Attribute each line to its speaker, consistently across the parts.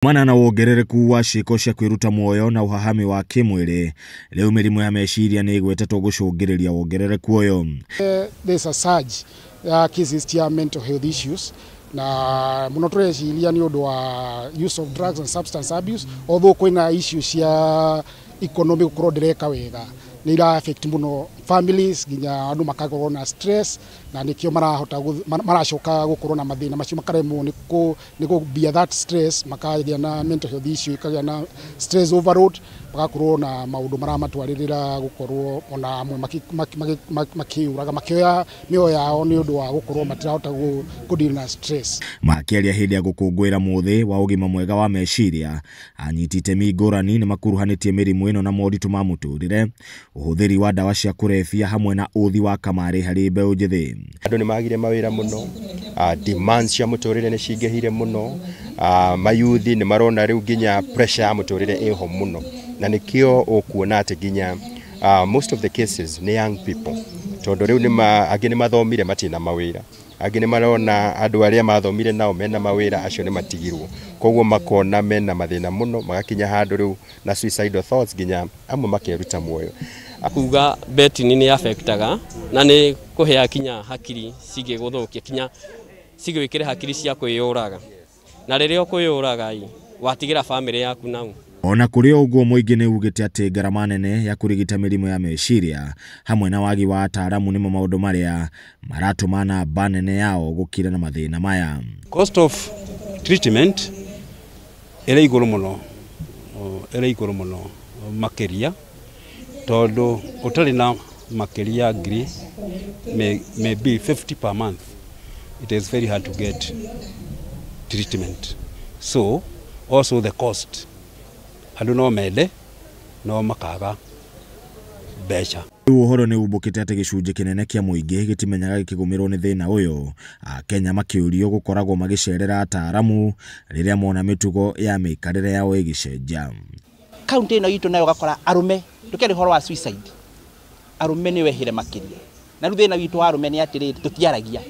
Speaker 1: Kumana na wongerereku wa ciĩko cia kwĩruta muoyo na ũhahami wa kĩmwĩrĩ, rĩu mĩrimũ ya meciria nĩ ĩgwetetwo gũcũngĩrĩria wongerereku ũyũ.
Speaker 2: There's a surge ya cases cia mental health issues, na mũno tũreciria nĩ ũndũ wa use of drugs and substance abuse, although kwĩna issues cia economy gũkorwo ndĩreka wega, nĩ ira affect mũno families, nginya andũ makakorwo na stress, na nĩkĩo marahota maracoka gũkorwo na mathĩna macio, makaremwo nĩ kũ bear that stress, makagĩa na mental health issue, ikagĩa na stress overload, magakorwo na maũndũ maramatwarĩrĩra gũkorwo ona amwe makĩũraga, makĩoya mĩoyo yao nĩ ũndũ wa gũkorwo matirahota kũ deal na stress.
Speaker 1: Makĩaria hĩndĩ ya gũkũngũĩra mũthĩ wa ũgima mwega wa meciria, anyiti itemi ngũrani nĩ makuruhanĩtie mĩrimũ ĩno na moritũ ma mũtũrĩre, ũhũthĩri wa ndawa cia kũrebia hamwe na ũthi wa kamarĩ harĩ mbeũ njĩthĩ.
Speaker 3: Andũ nĩ magire mawĩra mũno, demands cia mũtũrĩre nĩ cingĩhire mũno, mayuthi nĩ marona rĩu nginya pressure ya mũtũrĩre ĩho mũno, na nĩkĩo ũkuona atĩ nginya most of the cases nĩ young people, tondũ rĩu angĩ nĩ mathomire matirĩ na mawĩra, angĩ nĩ marona andũ arĩa mathomire nao mena mawĩra, acio nĩ matigirwo, koguo makona mena mathĩna mũno, magakinya handũ rĩu na suicidal thoughts, nginya amwe makeruta muoyo.
Speaker 4: Kuga betting nĩ affectaga na nĩ kũhea kinya hakiri cingĩgũthũkia, kinya cigwĩkĩre hakiri cia kwĩyũraga, na rĩrĩa ũkwĩyũraga watigĩra family yaku nau.
Speaker 1: Ona kũrĩ ũguo, mũingĩ nĩ ugĩte atĩ ngarama nene ya kũrigita mĩrimũ ya meciria hamwe na wagi wa ataaramu nĩmo maũndũ marĩa maratũma namba nene yao gũkira na mathĩna maya.
Speaker 5: Cost of treatment ĩrĩ igũrũ mũno, ĩrĩ igũrũ mũno makĩria, tondũ ũtarĩ na makĩria ngiri maybe 50 per month, it is very hard to get treatment. So also the cost, andũ no mende no makaga mbeca.
Speaker 1: Rĩu ũhoro nĩ umbũkĩte atĩ gĩcunjĩ kĩnene kĩa mũingĩ gĩtimenyaga gĩkĩgũmĩrwo nĩ thĩna ũyũ. Akenya makĩũrio gũkoragwo magĩcerera ataaramu rĩrĩa mona mĩtugo ya mĩikarĩre yao ĩgĩcenjia.
Speaker 6: Kaunti ĩno itũ nayo ũgakora arũme, tũkĩaria ũhoro wa suicide, arũme nĩ wehire makĩria, na rĩu thĩna witũ wa arũme nĩ atĩrĩrĩ, tũtiaragia.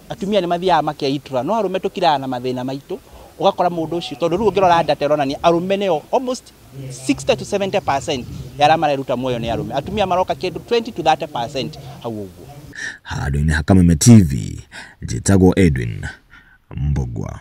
Speaker 6: Atumia nĩ mathiaga makeitura, no arũme tũkiraga na mathĩna maitũ, ũgakora mũndũ ũcio, tondũ rĩu ũngĩrora data ĩronania arũme nĩo almost 60 to 70% ya arĩa mareruta muoyo nĩ arũme, atumia maroka kĩndũ 20 to 30% hau ũguo.
Speaker 1: Handũ-inĩ ha Kameme TV, njĩtagwo Edwin Mbugua.